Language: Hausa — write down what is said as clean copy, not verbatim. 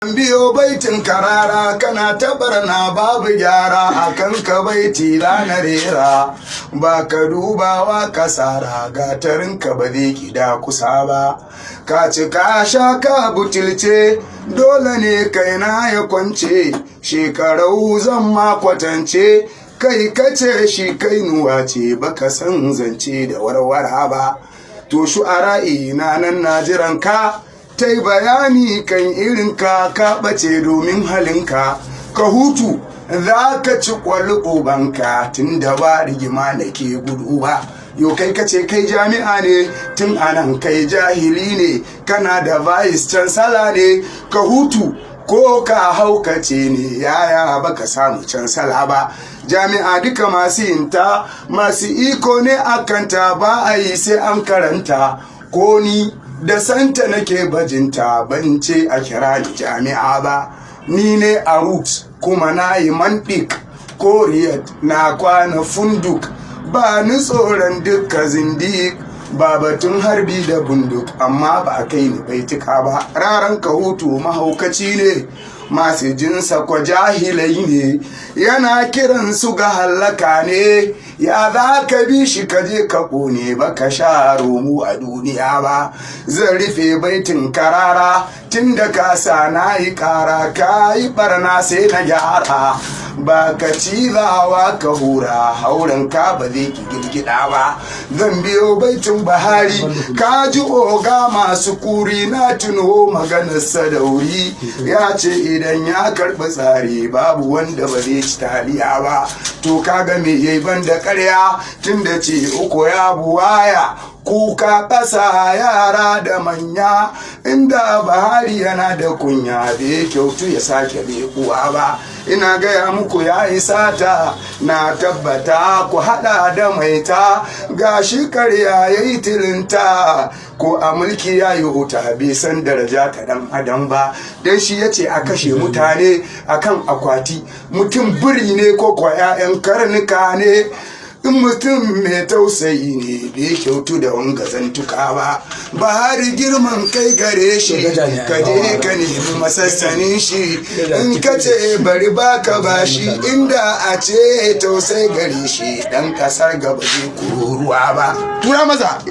Biyo baitin karara, kana tabarna babu gyara a kan ka. Baiti na rera, ba ka dubawa kasara, gatarinka ba zai kida kusa ba. Ka ci, ka sha, ka butulce, dole ne kaina ya kwance. Shekarau zan ma kwatance, kai kace shi kai nuwa ce, baka san zance da warwara ba. To, shu'ara'i na nan na jiran ka ta yi bayani kan irin ka. Ka ɓace domin halinka. Ka hutu, za ka ci kwali ubanka, tun da ba rigima da ke gudu ba. Yo, kai ka ce kai jami'a ne, tun anan kai jahili ne. Kana da vice chancellor ne. Ka hutu, ko ka haukace ne, yaya baka samu chancellor ba? Jami'a duka masu yinta masu iko ne akanta, ba a yi sai an karanta. Ko ni da santa nake bajinta, ban ce a kira ni jami'a ba. Ni ne a root, kuma na yi mantik koriyat, na kwana funduk, ba ni tsoron dukka zindik, ba batun harbi da bunduk, amma ba a kai ni baituka ba. Raran ka hutu, mahaukaci ne, masu jinsa kwa jahilai ne, yana kiran su ga hallaka ne. Ya za ka bi shi ka je ka kone, ba ka sha romu a duniya ba? Zan rufe baitin karara, tun da ka sa na yi kara. Ka yi barna, sai na gyara. Ba ka cizawa ka hura, hauren ka ba zai ki girgida ba. Zan biyo baitin Buhari. Ka ji oga masu kuri, na tuno maganar Sadauri, ya ce idan ya karɓi tsari, babu wanda ba zai ci taliya ba. To, kaga me yayi ban da ƙarya? Tun da ce uku ya buwaya, kuka ƙasa yara da manya. Inda Buhari yana da kunya, bai kyautu ya sake lekuwa ba. Ina gaya muku, ya yi sata, na tabbata ku hada da maita. Gashi karya ya yi tilinta, ko a mulki ya yi huta, bai san daraja ta dan adam ba. Dan shi ya ce a kashe mutane akan akwati. Mutum biri ne ko kwa 'ya'yan karnuka ne? In mutum mai tausayi ne, bai kyautu da wanga zantuka ba. Buhari girman kai gare shi, ka je ka nemi masassanin shi. In ka ce bari baka bashi, inda a ce tausai gare shi, dan kasar gaba zai kururuwa ba. Tura maza.